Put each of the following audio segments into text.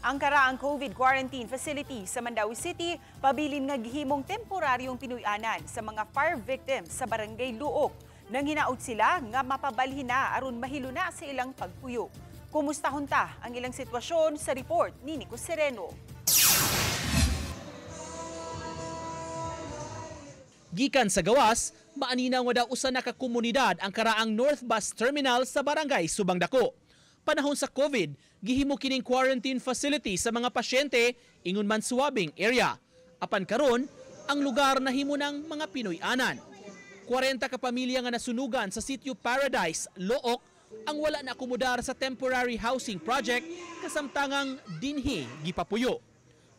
Ang karaang COVID quarantine facility sa Mandaue City pabilin nga gihimong temporaryong pinuy-anan sa mga fire victims sa Barangay Looc. Nang hinaut sila nga mapabalhin na aron mahiluna sa ilang pagpuyo. Kumustahon ta ang ilang sitwasyon sa report ni Nico Sereno. Gikan sa gawas, maaninaw nga daw usa na ka komunidad ang karaang North Bus Terminal sa Barangay Subangdaku. Panahon sa COVID, gihimo kining quarantine facility sa mga pasyente ingon man swabbing area. Apan karon, ang lugar nahimo ng mga Pinoy-anan. 40 ka pamilya nga nasunugan sa Sitio Paradise, Looc, ang wala na akomodar sa temporary housing project kasamtangang dinhi gipapuyo.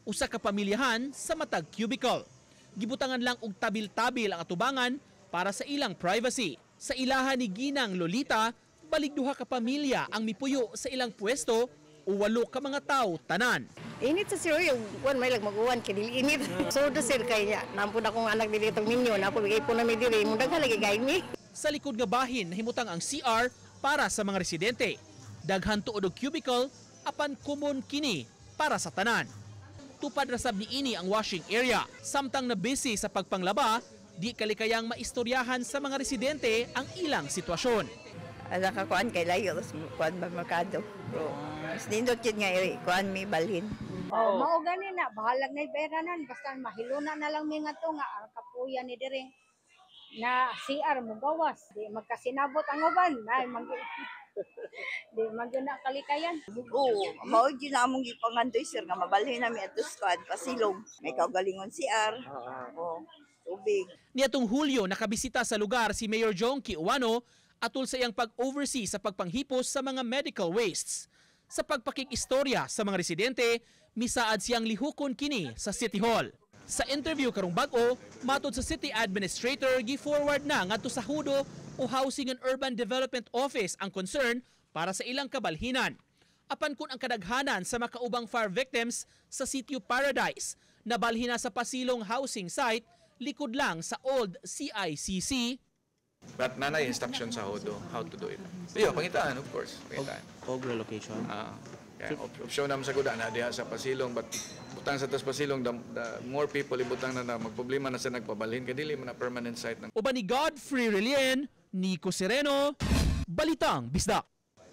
Usa ka pamilyahan sa matag cubicle. Gibutangan lang og tabil-tabil ang atubangan para sa ilang privacy. Sa ilahan ni Ginang Lolita, balig duha ka pamilya ang mipuyo sa ilang pwesto o 8 ka mga tao tanan. Init sa sir, yung kuan may lag maguwan kay dili init. So do sir kay niya, nampud akong anak dili itong ninyo, napo bigay po na mi diri, mo daghan lagi kay mi. Sa likod nga bahin nahimutang ang CR para sa mga residente. Daghan tuod og cubicle apan common kini para sa tanan. Tupad ra sab niini ang washing area. Samtang na busy sa pagpanglaba, di kalikayang maistoryahan sa mga residente ang ilang sitwasyon. Ala ka kuan kay layo kuan ba merkado. Pero mas nindot yun nga kuan mi balhin. Oh, mao gani na bahalag na iberanan basta mahiluna na lang mi nga to nga ang kapuya ni diri na CR mo gawas di magkasinabot ang uban na mag di man gyud na kalikayan. Oo, mao gyud na among gipangandoy sir nga mabalhin nami ato sa kuan pasilong. May kaugalingon CR. Oh, tubig. Niadtong Hulyo nakabisita sa lugar si Mayor Jonkie Ouano atol sa iyang pag-oversee sa pagpanghipos sa mga medical wastes. Sa pagpakikistorya sa mga residente, misaad siyang lihukon kini sa City Hall. Sa interview karong bag-o, matod sa City Administrator, gi-forward na ngadto sa HUDO o Housing and Urban Development Office ang concern para sa ilang kabalhinan. Apan kun ang kadaghanan sa makaubang fire victims sa Sitio Paradise, nabalhin na sa Pasilong Housing Site, likod lang sa old CICC. But nanay instruction sa HUDO how to do it. Iyo, pangitaan, of course. Pangitaan. Og relocation. Kaya option naman sa guda na diha sa Pasilong, but butang sa tas Pasilong, the more people ibutang na, na magproblema na sa nagpabalhin kay dili man na permanent site ng Uban ni Godfrey Relien, Nico Sereno, Balitang Bisdak.